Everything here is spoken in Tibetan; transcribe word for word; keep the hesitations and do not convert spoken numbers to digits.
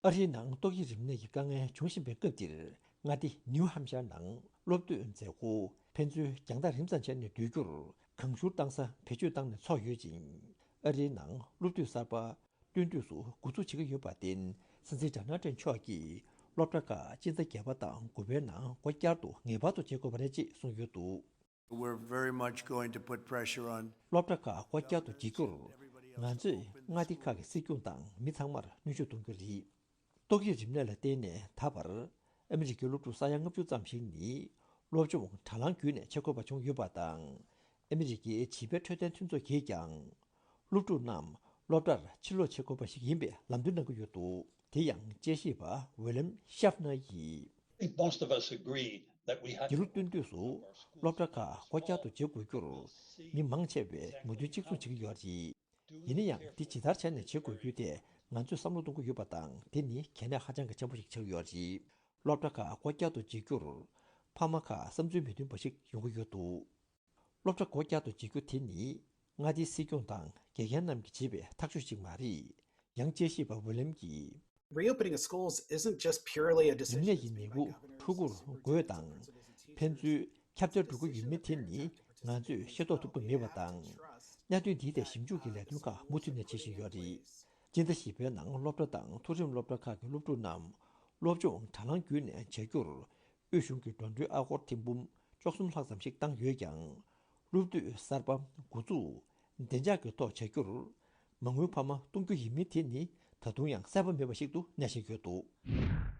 ཨ་རིའི་ནང་ཏོག་དབྱིབས་རིམས་ནད་ཀྱི་དཀའ་ངལ་འབྱུང་བཞིན་པའི་སྐབས་འདིར། མངའ་སྡེ་ནིའུ་ཧམ་ཤར་ནང་སློབ་དུས་མཛད་སྒོ་ཕན་ཚུན་རྒྱང་ཐག་རིང་ཙམ་བྱས་ནས་བསྡུ་རྒྱུར་གང་ཤུར་བཏང་ས་བེད་སྤྱོད་བཏང་ནས་འཚོགས་ཡོད་ཅིང་། ཨ་རིའི་ནང་སློབ་དུས་གསར་པ་སྟོན་དུས་སུ་འགོ་འཛུགས་བྱེད་ཀྱི་ཡོད་པར་བརྟེན། སྲིད་འཛིན་ཌོ་ནལ་ཊྲམ་མཆོག་གིས་སློབ་གྲྭ་ཁག་སྤྱི་ཟླ་བརྒྱད་པ་དང་དགུ་པའི་ནང་སྒོ་བསྐྱར་དུ་ངེས་པར་དུ་བྱེད་དགོས་པ་རེད་ཅེས་གསུངས་ཡོད་འདུག། We're very much going to put pressure on སློབ་གྲྭ་ཁག་སྒོ་བསྐྱར་དུ་འབྱེད་རྒྱུར་ང་ཚོས་མངའ་སྡེ་ཁག་གི་སྲིད་སྐྱོང་དང་མི་ཚང་མར་གནོན་ཤུགས་གཏོང་རྒྱུ་རེད། ཏོག་དབྱིབས་རིམས་ནད་ལ་བརྟེན་ནས་ད་བར་ཨ་མི་རི་ཀའི་སློབ་ཕྲུག་ས་ཡ་ལྔ་བཅུ་ཙམ་ཞིག་ནི་སློབ་སྦྱོང་དྲ་ལམ་བརྒྱུད་ནས་བྱེད་དགོས་པ་བྱུང་ཡོད་པ་དང་། ཨ་མི་རི་ཀའི་བྱིས་པའི་འཕྲོད་བསྟེན་མཐུན་ཚོགས་ཀྱིས་ཀྱང་། སློབ་ཕྲུག་རྣམས་སློབ་གྲྭར་ཕྱིར་ལོག་བྱེད་དགོས་པ་ཞིག་ཡིན་པའི་ལམ་སྟོན་གནང་གི་ཡོད་འདུག། དེ་ཡང་དཔྱད་ཞིབ་པ་ཝི་ལམ་ཤབ་ནར་ཡིས། I think most of us agree that we have དེ་རུ་བསྟུན་དུས་སུ་སློབ་གྲྭ་ཁག་སྒོ་བསྐྱར་དུ་འབྱེད་དགོས་རྒྱུར་མི་མང་ཆེ་བས་མོས་མཐུན་གཅིག་མཚུངས་བྱེད་ཀྱི་ཡོད་རེད། ཡིན་ན་ཡང་དེ་ཇི་ལྟར་བྱས་ནས་བྱེད་དགོས་རྒྱུ་དེ་ང་ཚོས་བསམ་བློ་གཏོང་གི་ཡོད་པ་དང་དེ་ནི་གལ་གནད་ཧ་ཅང་གི་ཆེན་པོ་ཞིག་ཆགས་ཡོད་རེད། སློབ་གྲྭ་ཁག་སྒོ་བསྐྱར་དུ་འབྱེད་རྒྱུར་ཕ་མ་ཁག་བསམ་ཚུལ་མི་མཐུན་པ་ཞིག་ཡོང་གི་ཡོད་འདུག། སློབ་གྲྭ་སྒོ་བསྐྱར་དུ་འབྱེད་རྒྱུ་དེ་ནི་མངའ་སྡེའི་སྲིད་སྐྱོང་དང་དགེ་རྒན་རྣམས་ཀྱིས་བྱེད་པའི་ཐག་གཅོད་ཅིག་མ་རེད། ཡང་དཔྱད་ཞིབ་པ་ཝི་ལམ་གྱིས། Reopening of schools isn't just purely a རིམས་ནད་ཀྱི་ནད་འབུ་འཁྲུག་འགོར་དགོས་དང་། ཕན་ཚུན་ཁྱབ་གདལ་འགྲོ་གི་ཡོད་མེད་དེ་ནི་ང་ཚོས་ཤེས་རྟོགས་ཐུབ་ཀྱི་མེད་པ་དང་། གནད་དོན་འདིའི་ཐད་ཞིབ་འཇུག་གི་ལས་དོན་ཁག་མུ་མཐུད་ནས་བྱེད་བཞིན་ཡོད་རེད། སྤྱི་ཟླ་བཞི་པའི་ནང་སློབ་གྲྭ་དང་མཐོ་རིམ་སློབ་གྲྭ་ཁག་གི་སློབ་ཕྲུག་རྣམས་སློབ་སྦྱོང་དྲ་ལམ་བརྒྱུད་ནས་བྱ་རྒྱུར། དབུས་གཞུང་གིས་འགྲོ་གྲོན་ཨ་སྒོར་ཐེར་འབུམ་བཅུ་གསུམ་ལྷག་ཙམ་ཞིག་བཏང་ཡོད་ཀྱང་། སློབ་དུས་གསར་པ་འགོ་འཛུགས་བདེ་འཇགས་ཀྱི་ཐོག་བྱ་རྒྱུར་མ་དངུལ་འཕར་མ་གཏོང་རྒྱུ་ཡིན་མིན་དེ་ནི་ད་དུང་ཡང་གསལ་པོ་མེད་པ་ཞིག་ཏུ་གནས་བཞིན་ཡོད་འདུག།